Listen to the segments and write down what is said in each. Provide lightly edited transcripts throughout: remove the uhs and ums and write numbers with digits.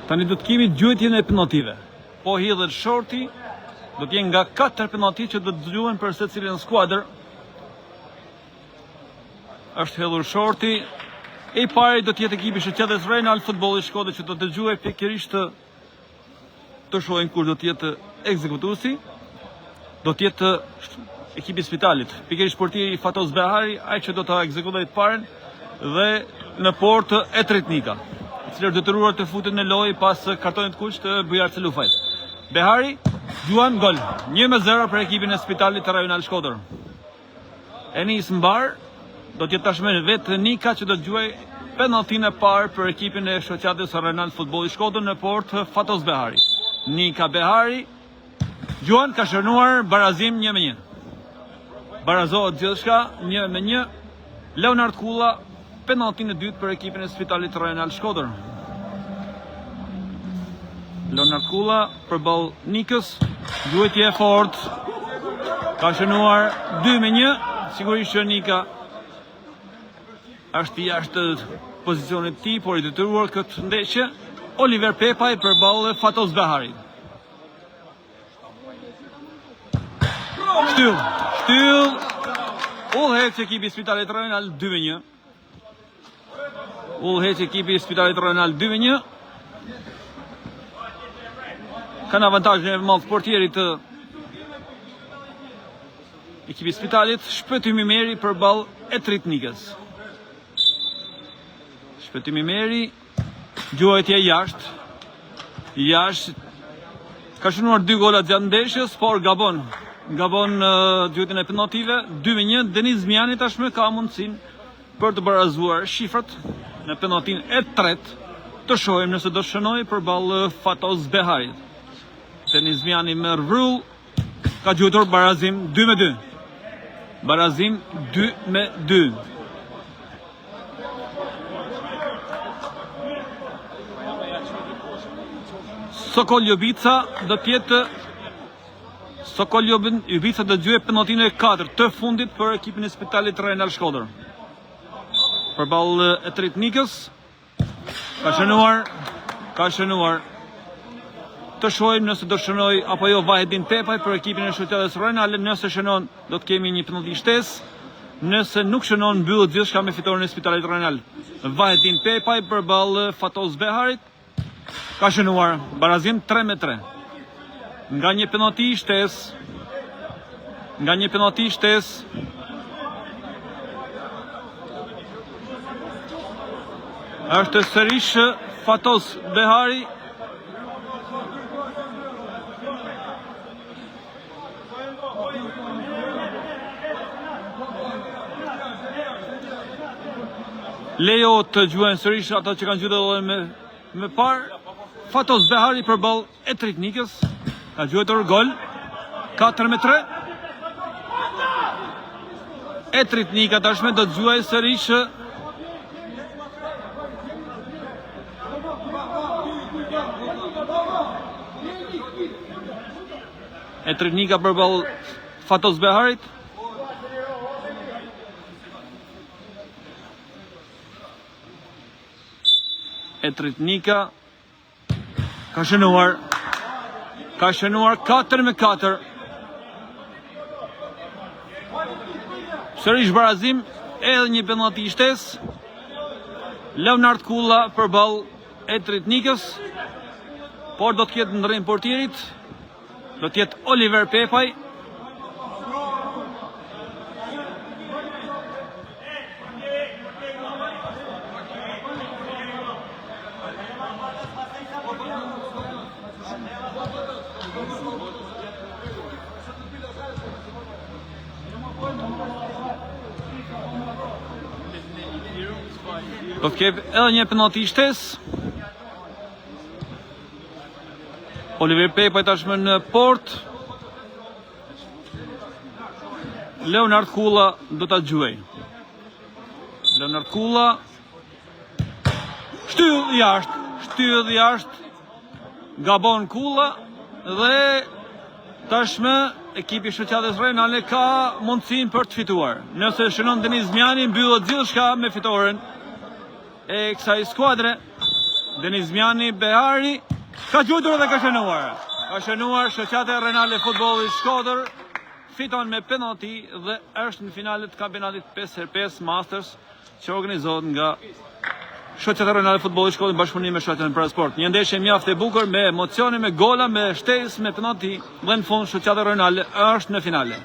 Tani do të kemi gjuajtjen e penalltive. Po hidhet shorti, do të jenë nga 4 penallti që do të gjuhen për secilën skuadër. Është hedhur shorti. I pari do të jetë ekipi i Shoqatës Rajonale Futbolli Shkodër që do të gjuajë pikërisht të të shohim kush do të jetë ekzekutuesi. Do të jetë ekipi i Spitalit. Pikërisht portieri Fatos Behari, ai që do ta ekzekutojë të parën dhe në portë Etrit Nika, i cili është detyruar të futet në lojë pas kartonit të kuq të Bujar Celufajt. Behari gjuan gol 1-0 për ekipin e Spitalit Rajonal Shkodër. E nis mbarë, do të jetë tashmë vetë Nika që do të gjuajë penalltinë e parë për ekipin e Shoqatës Rajonal Futbolli Shkodër në portë Fatos Behari. Nika Behari gjuan ka shënuar barazim 1 me 1. Barazohet gjithçka 1 me 1. Leonard Kulla penalltinë e dytë për ekipin e Spitalit Rajonal Shkodër. Leonard Kulla përballë Nikës, gjuajtje e fortë. Ka shënuar 2 me 1, sigurisht që Nika është jashtë pozicionit të tij, por i detyruar këtë ndeshje. Oliver Pepaj përballë Fatos Beharit. Shtyll, shtyll. Udhëheq ekipi i Spitalit Rajonal 2 me 1. Udhëheq ekipi i Spitalit Rajonal 2 me 1. Kanë avantazhin e madh portierit të ekipit Spitalit, Shpëtim Imeri përballë Etrit Nikës. Shpëtim Imeri Gjuajtje jashtë. Jashtë. Ka shënuar dy gola gjatë ndeshjes, por gabon. Gabon uh, gjuajtjen e penalltive, 2 me 1. Denis Miani tashmë ka mundësinë për të barazuar shifrat në penalltinë e tretë. Të shohim nëse do shënojë përballë Fatos Beharit. Denis Miani merr vrull, ka gjuajtur barazim 2 me 2. Barazim 2 me 2. Sokol Jobica do të jetë Sokol Jobica do të gjuajë penalltinë e katërt të fundit për ekipin e Spitalit Rajonal Shkodër. Përballë Etrit Nikës Ka shënuar, ka shënuar. Të shohim nëse do shënojë apo jo Vahedin Pepaj për ekipin e Shoqatës Rajonale, nëse shënon do të kemi një penallti shtesë. Nëse nuk shënon mbyllet gjithçka me fitoren e Spitalit Rajonal. Vahedin Pepaj përballë Fatos Beharit ka shënuar barazim 3 me 3. Nga një penallti shtesë, nga një penallti shtesë, është sërish Fatos Behari Lejo të gjuajnë sërish ata që kanë gjuajtur edhe me më parë. Fatos Behari përballë Etrit Nikës ka gjuajtur gol 4 me 3. Etrit Nika tashmë do të gjuajë sërish Etrit Nika përballë Fatos Beharit. Etrit Nika ka shënuar ka shënuar 4 me 4. Sërish barazim edhe një penallti shtesë. Leonard Kulla përballë Etrit Nikës, por do të ketë ndërrim portierit. Do të jetë Oliver Pepaj. Do të ketë edhe një penallti shtesë. Oliver Pepaj tashmë në portë. Leonard Kulla do ta gjuajë. Leonard Kulla shtyll jashtë, shtyll jashtë. Gabon Kulla dhe tashmë ekipi i Shoqatës Rajonale ka mundësinë për të fituar. Nëse shënon Denis Mjani, mbyllet gjithçka me fitoren e kësaj skuadre. Denis Mjani, Behari, ka gjuajtur dhe ka shënuar. Ka shënuar shoqata Renale e Futbollit Shkodër, fiton me penallti dhe është në finale të kampionatit 5x5 Masters që organizohet nga Shoqata Renale e Futbollit Shkodër në bashkëpunim me Shoqatën Parasport. Një ndeshje mjaft e bukur me emocione, me gola, me shtesë, me penallti dhe në fund Shoqata Renale është në finale.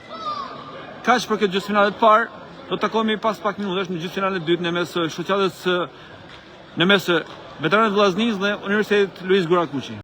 Kaq për këtë gjysmëfinale të parë, do të takohemi pas pak minutash në gjysmëfinalen e dytë në mes shoqatës në mes veteranëve të Vllaznisë dhe Universitetit Luiz Gurakuqi.